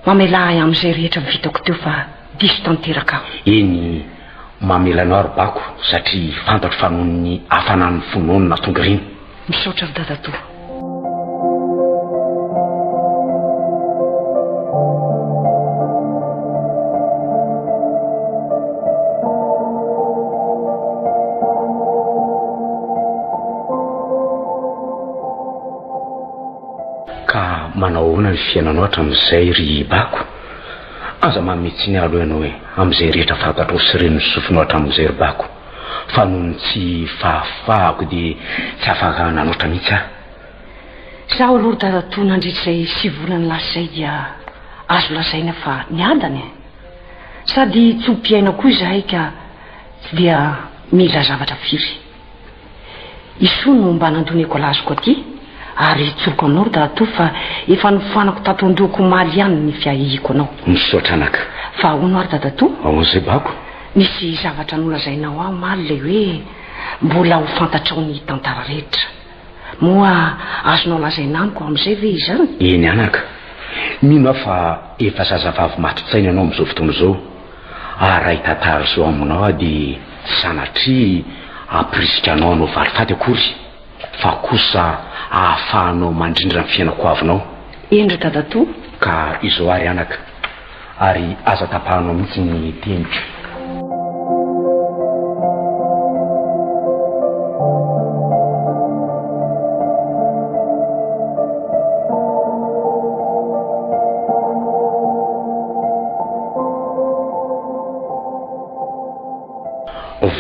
Mamelà ahy amin'izay rehetra vitako teo fa diso tanteraka aho. Eny, mamela anao aho ry Bako satria fantatro fa noho ny hafanan'ny fonao no nahatonga ireny. Misaotra ry dadatoa. Ka manao ahoana ny fiainanao hatramin'izay ry Bako? Aza manome tsiny aloha ianao e, amin'izay rehetra fantatrao sy ren'ny sofinao hatramin'izay ry Bako, fa noho ny tsy fahafahako dia tsy afaka nanoatra mihitsy aho. Izaho aloha ry dadatoa nandritra izay 9 volana lasa izay dia azo lazaina fa niadana e! Sady tso-piaina koa izahay ka tsy dia mila zavatra firy. I Soa no mba nandoneko lazoko aty ary tsoriko aminao ry dadatoa fa efa nofoanako tato an-dohako omaly ihany ny fiahihiako anao. Misaotra anaka. Fa ahoana ary dadatoa? Ahoana izay bako? Nisy zavatra nolazainao ahy omaly ilay hoe mbola ho fantatrao ny tantara rehetra. Moa azonao lazaina amiko amin'izay ve izany? Eny anaka. Mino aho fa efa zazavavy mato-tsaina ianao amin'izao fotoana izao. Ary raha hitantara izao aminao aho dia tsy sanatria hampirisika anao hanao valifaty akory, fa kosa ahafahanao mandrindra ny fiainako avinao. Eny ry dadatoa. Ka izao ary anaka, ary aza tapahanao mihitsy ny teniko.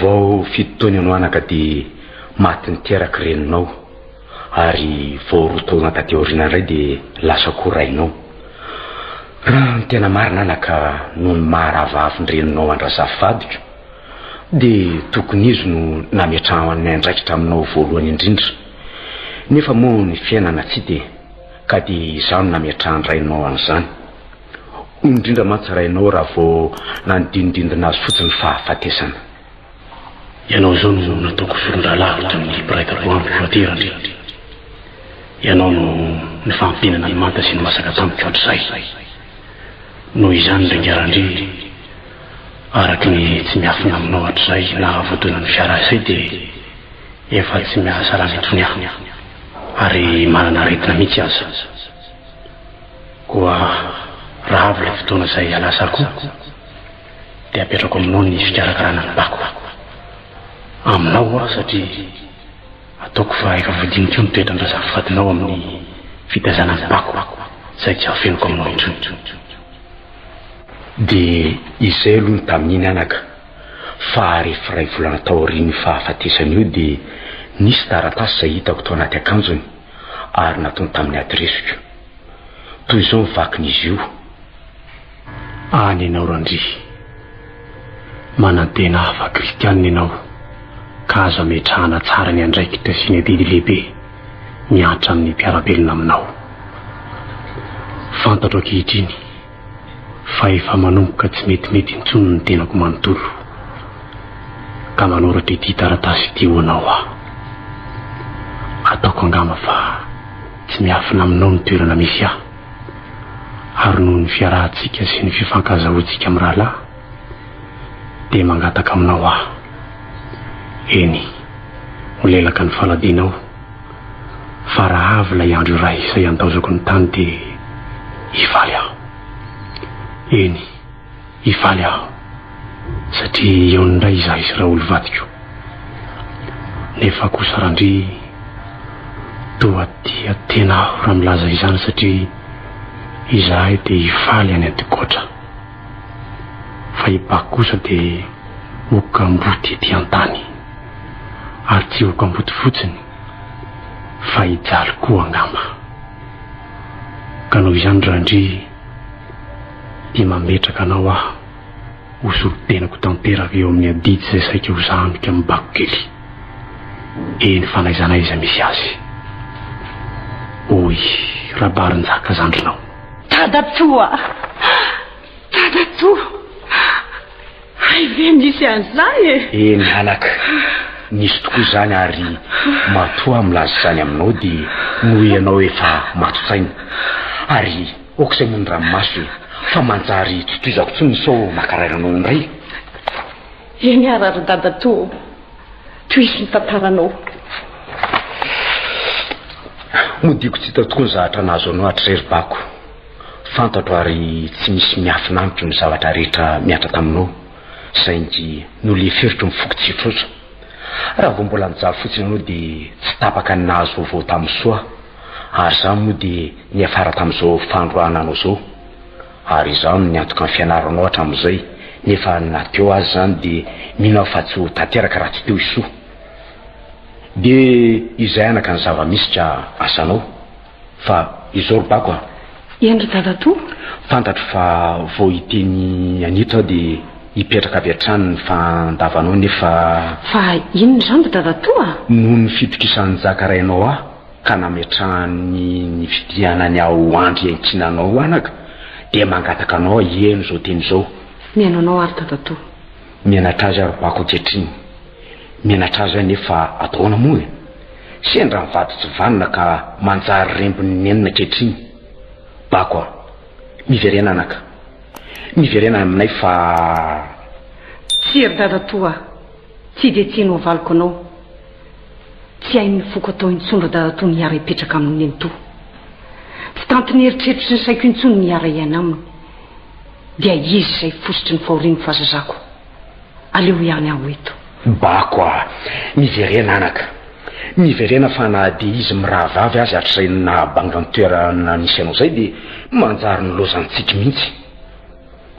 Vao fito taona ianao anaka dia maty niteraka reninao ary vao roa taona taty aoriana indray dia lasa koa rainao. Raha ny tena marina anaka noho ny maha rahavavin-dreninao an-dRazafy vadiko dia tokony izy no nametrahany andraikitra aminao voalohany indrindra. Nefa moa ny fiainana tsy dia ka dia izaho no nametrahan-drainao an'izany. Hoy indrindra mantsy rainao raha vao nanodinodindina azy fotsiny ny fahafatesana. Ianao izao no nataoko solon-drahalahy toy ny mpiray tampo amiko aty Randria. Ianao no nifampihinana ny manta sy ny masaka tamiko hatrizay. Noho izany ry ingahy Randria, araka ny tsy miafina aminao hatrizay nahavoadona ny fiara izay dia efa tsy miasa rano intsony aho ary manana aretina mihitsy aza. Koa raha avy ilay fotoana izay halasako dia apetrako aminao ny fikarakarana ny bako. Aminao aho satria ataoko fa efa voadinikao ny toetran-drazafifadinao amin'ny fitaizana ny bako izay tsy afeniko aminao intsony. Dia izay aloha ny tamin'iny anaka, fa rehefa iray volana taorian'io fahafatesany io dia nisy taratasy izay hitako tao anaty akanjony ary nataony tamin'ny adiresiko. Toy izao ny vakin'izy io. Any ianao Randria. Manantena aho fa kristianina ianao ka azo ametrahana tsara ny andraikitra sy ny adidy lehibe mihatra amin'ny mpiara-belona aminao. Fantatro ankehitriny fa efa manomboka tsy metimety intsony ny tenako manontolo ka manoratra ity taratasy ity ho anao aho. Ataoko angamba fa tsy miafina aminao ny toerana misy ahy. Ary noho ny fiarahantsika sy ny fifankazahoantsika mirahalahy, dia mangataka aminao aho. Eny, ho lelaka ny faladianao, fa raha avy ilay andro iray izay handaozako ny tany dia hifaly aho. Eny, hifaly aho, satria hihaona indray izahay sy Raoul vadiko. Nefa kosa Randria, toa tia tena aho raha milaza izany satria izahay dia hifaly any Antikoatra. Fa i Bako kosa dia ho kamboty ety an-tany. Ary tsy ho kamboty fotsiny fa hijaly koa angamba. Ka noho izany Randria dia mametraka anao aho ho solontenako tanteraka eo amin'ny adidy izay saika ho sahaniko amin'ny bako kely. Eny fa n'aiza n'aiza misy azy. Hoy Rabarinjaka zandrinao. Dadatoa! Dadatoa! Hay ve nisy an'izany e? Eny anaka, nisy tokoa izany ary matoa aho milaza izany aminao dia noho ianao efa mato-tsaina. Ary aoka izay moa ny ranomaso e, fa manjary tsy tohizako intsony sao mankarary anao indray. Eny ara ry dadatoa ô, tohizo ny tantaranao. Modiako tsy hita tokoa ny zavatra nahazo anao hatrizay ry Bako. Fantatro ary tsy misy miafina amiko ny zavatra rehetra mihatra taminao, saingy noleferiko ny foko tsy hitroatra. Raha vao mbola nijaly fotsiny ianao dia tsy tapaka ny nahazo vaovao tamin'i Soa, ary izany moa dia niafara tamin'izao fandroahana anao izao. Ary izaho no niantoka ny fianaranao hatramin'izay, nefa na teo aza izany dia mino aho fa tsy ho tanteraka raha tsy teo i Soa. Dia izay anaka ny zava-misy ka asanao. Fa izao ry Bako a! Eny ry dadatoa. Fantatro fa vao hiteny an'ito aho dia hipetraka avy hatrany ny fandavanao nefa. Fa inona izany ry dadatoa a? Noho ny fitokisan'i Njaka rainao ahy ka nametrahany ny fidianany ahy ho andry iankinanao anaka dia mangataka anao aho hihaino izao teny izao. Mihaino anao aho ry dadatoa. Mianatra azy aho ry Bako ankehitriny. Menatra azy aho nefa atao ahoana moa e? Sendra ny vady tsy vanona ka manjary rembin'ny nenina ankehitriny. Bako a! Miverena anaka. Miverena aminay fa. Tsia ry dadatoa a! Tsy dia tsia no havaliko anao. Tsy hain'ny foko atao intsony ry dadatoa ny hiara-hipetraka amin'i nenitoa. Tsy tantin'ny eritreritro sy ny saiko intsony ny hiara-hiaina aminy. Dia izy izay fositry ny fahorian'ny fahazazako. Aleo ihany aho eto. Bako a! Miverena anaka. Miverena fa na dia izy mirahavavy aza hatrizay nahabanga ny toerana nisy anao izay dia manjary nilaozantsiky mihitsy.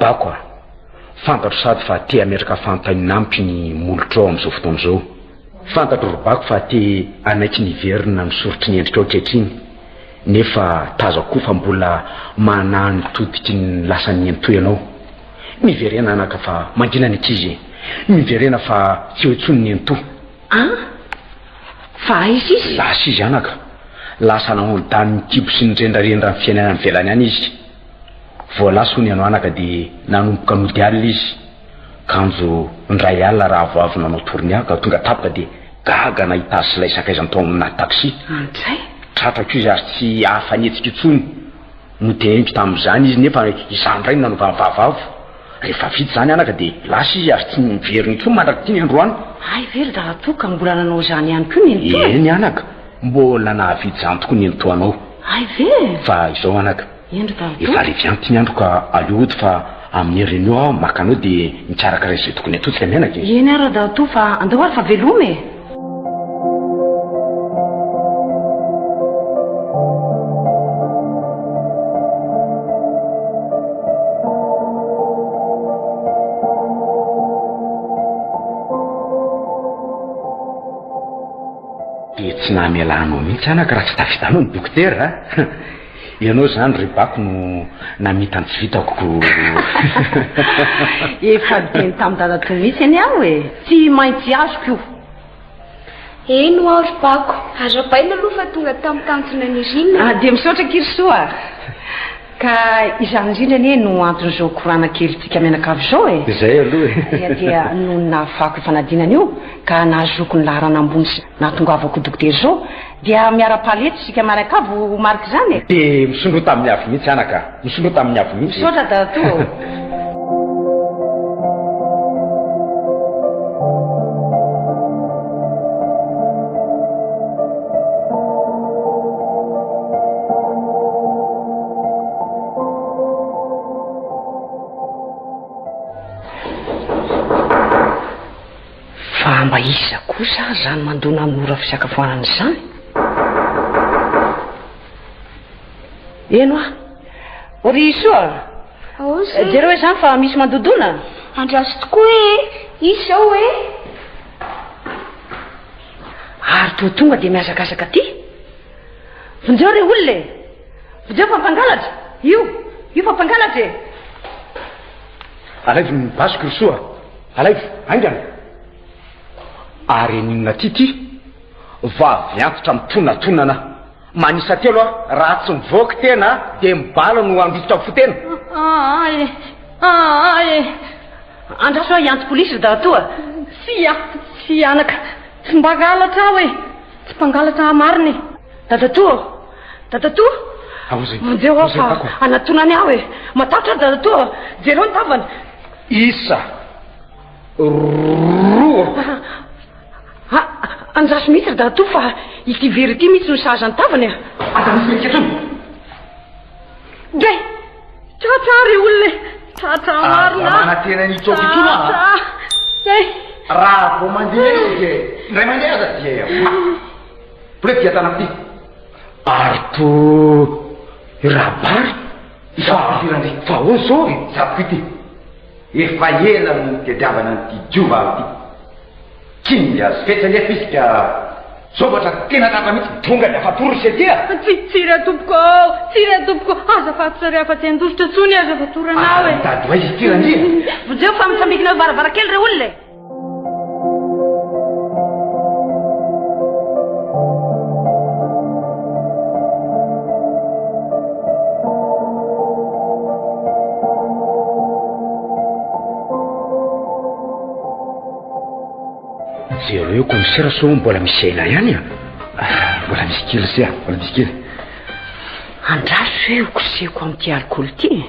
Bako a! Fantatro sady fa te hametraka fanontaniana amiko ny molotrao amin'izao fotoana izao. Fantatro ry Bako fa te hanaiky ny hiverina ny soritry ny endrikao ankehitriny nefa tazako koa fa mbola manahy ny todiky ny lasan'i Nenitoa ianao. Miverena anaka fa mangina ny ankizy e! Miverena fa tsy eo intsony ny nenitoa. An! Fa aiza izy? Lasa izy anaka. Lasa nanao ny kibo sy nirendrarendra ny fiainana any ivelany any izy. Vao lasa hono ianao anaka dia nanomboka nody alina izy. Kanjo indray alina raha vao avy nanao tournée aho ka tonga tampoka dia gaga nahita azy sy ilay sakaizany tao anaty taxi. Andray! Tratrako izy ary tsy afa-nihetsika intsony. Noteheniko tamin'izany izy nefa izaho indray no nanaovany vava avo. Rehefa vita izany anaka dia lasa izy ary tsy niverina intsony mandrak'ity ny androany. Hay ve ry dadatoa ka mbola nanao izany ihany koa nenitoa e? Eny anaka, mbola nahavita izany tokoa nenitoanao. Hay ve e? Fa izao anaka, Eny ry dadatoa. Efa revy any ty ny andro ka aleo hody fa amin'ny herin'io aho maka anao dia mikarakara izay tokony atao tsika mianaka e. Eny ary dadatoa fa andao ary fa veloma e. Dia tsy namela anao mihitsy anaka raha tsy tafitanao ny dokotera a. Ianao izany ry Bako no namita ny tsy vitako ko. Efa niteny tamin'i dadatoa mihitsy anie aho e! Tsy maintsy azoko io. Eny ho aho ry Bako. Arahabaina aloha fa tonga tamin'ny tanjona nirina e. Ah, dia misaotra akia ry Soa a! Ka izany indrindra anie no anton'izao korana kelintsika mianakavy izao e! Izay aloha e! Dia dia noho ny nahafahako io fanadinana io ka nahazoako ny laharana ambony sy nahatongavako ho dokotera izao dia miara-paly eto isika mianakavy ho marik'izany e! Dia misondrota amin'ny avo mihitsy anaka a! Misondrota amin'ny avo mihitsy e! Misaotra dadatoa ô! Fa mba iza kosa ary izany mandona amin'ny ora fisakafoanana izany? Eny hoa. O ry Soa! Aosa e. Jereo izany fa misy mandodona. Andraso tokoa e! Iza izao e? Ary toa tonga dia mihazakazaka aty. Vonjeo re olona e! Vonjeo fa mpangalatra! Io! Io fa mpangalatra e! Alaivo ny basiko ry Soa! Alaivo! Haingana! Ary haninona aty ity? Vavy antitra mitonatonana. Manisa telo aho, raha tsy mivoaka tena dia ny bala no handositra ny fo-tena. Aa e! Aa e! Andraso aho hiantso polisy ry dadatoa. Tsia, tsia anaka, tsy mpangalatra aho e! Tsy mpangalatra aho marina e! Dadatoa! Dadatoa! Aoza, Vonjeo aho fa anatonany aho e! Matahotra aho dadatoa! Jereo ny tavany! Isa roa. A, andraso mihitsy ry dadatoa fa ity vera ity mihitsy no sahaza ny tavany a! Aza misy mihetsika intsony! Dray! Tratra aho ry olona e! Tratra aho marina! Aza manantena ny hitsoaka intsony aho! Tratra! Dray! Raha vao mandeha izy dia indray mandeha aza dia maty! Boleky dia tanako ity! Ary toa Rabary fa fa ahoana izao e? Tsapako ity! Efa ela no nitadiavana an'ity jiovavy ity. Kinga sy fetra anefa izy ka zovatra tena tratra mihitsy. Tonga dia afa-po ry se ty a! Tsia, tsia re tompoko ô! Tsia re tompoko! Aza fatotra re afa-tsy handositra intsony aza fatorana aho e! Ary mitady ho aiza ity Randria? Vonjeo fa mitsambikina eo varavarankely re olona e! Jereo commissaire sao mbola misy aina ihany a. Mbola misy kely se a, mbola misy kely. Andraso hoe hokosehiko amin'ity alikaola ity e.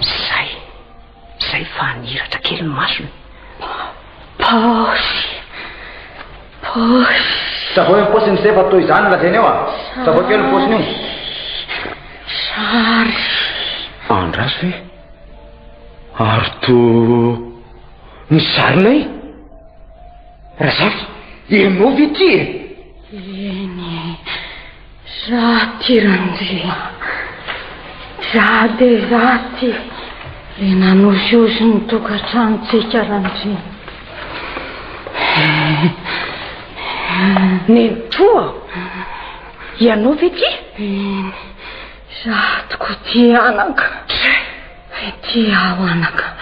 Zay. Zay fa nihiratra kely ny masony. Paosy. Paosy. Savao ny paosiny se fa toy izany no lazainy eo a. Savao kely ny paosiny io. Sary. Andraso e. Ary toa ny sarinay. Razafy, ianao ve ity e? Eny e. Za ty Randria. Za de za ty. Le nanosihosy ny tokantranontsika Randria. Nenitoa, ianao ve ty? Eny, za tokoa ty anaka. Ity aho anaka.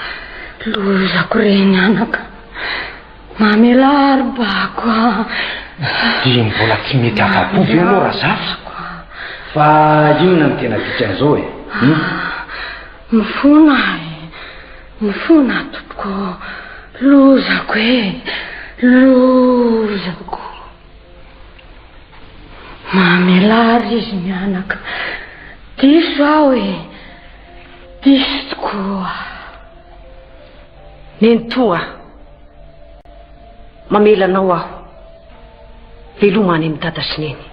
Lozako reny anaka. Mamelà ry Bako a! Dia mbola tsy mety afa-po ve ianao Razafy? Fa inona no tena dikan'izao e? Hum? Mifona aho e! Mifona aho tompoko ô! Lozako e! Lozako! Mamelà ary izy mianaka. Diso aho e! Diso tokoa. Nenitoa, mamela anao aho. Veloma any amin'i Dada sy Neny.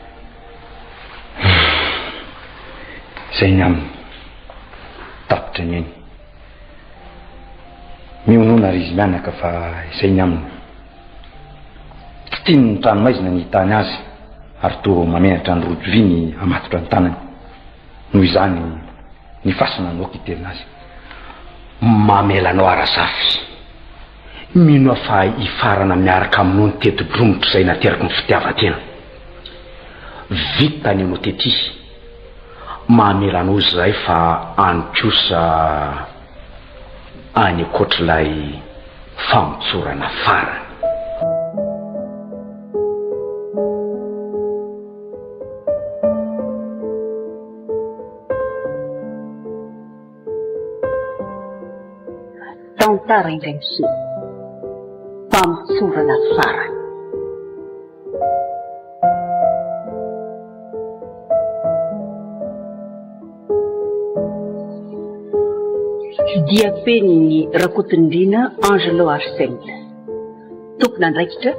Izay ny aminy. Tapitra ny ainy. Mionona ry izy mianaka fa izay ny aminy. Tsy tiany ny trano maizina ny hitany azy ary toa mamenatra ny rojo vy ny hamatotra ny tanany. Noho izany ny fasana no aoka hitelina azy. Mamela anao aho Razafy. Mino aho fa hifarana miaraka aminao ny teti-dromotra izay nateraky ny fitiavan-tena. Vita ny anao tety. Mamela anao izahay fa any kosa any ankoatr'ilay famotsorana farany. Tantara indray miseho. Famotsorana farany. Diapenin'i Rakotondriana Angelo Arsène. Tompon'andraikitra,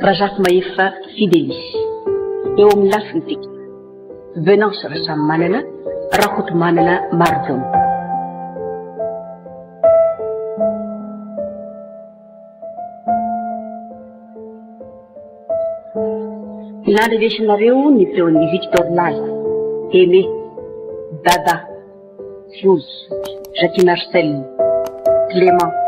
Razafimahefa Fidelis. Eo amin'ny lafiny teknika, Venance Rasamimanana, Rakotomanana Maridon. Nandrenesinareo ny feon'i Victor Lala, Aimé, Dada, Jules, Jackie Marcel, Clément.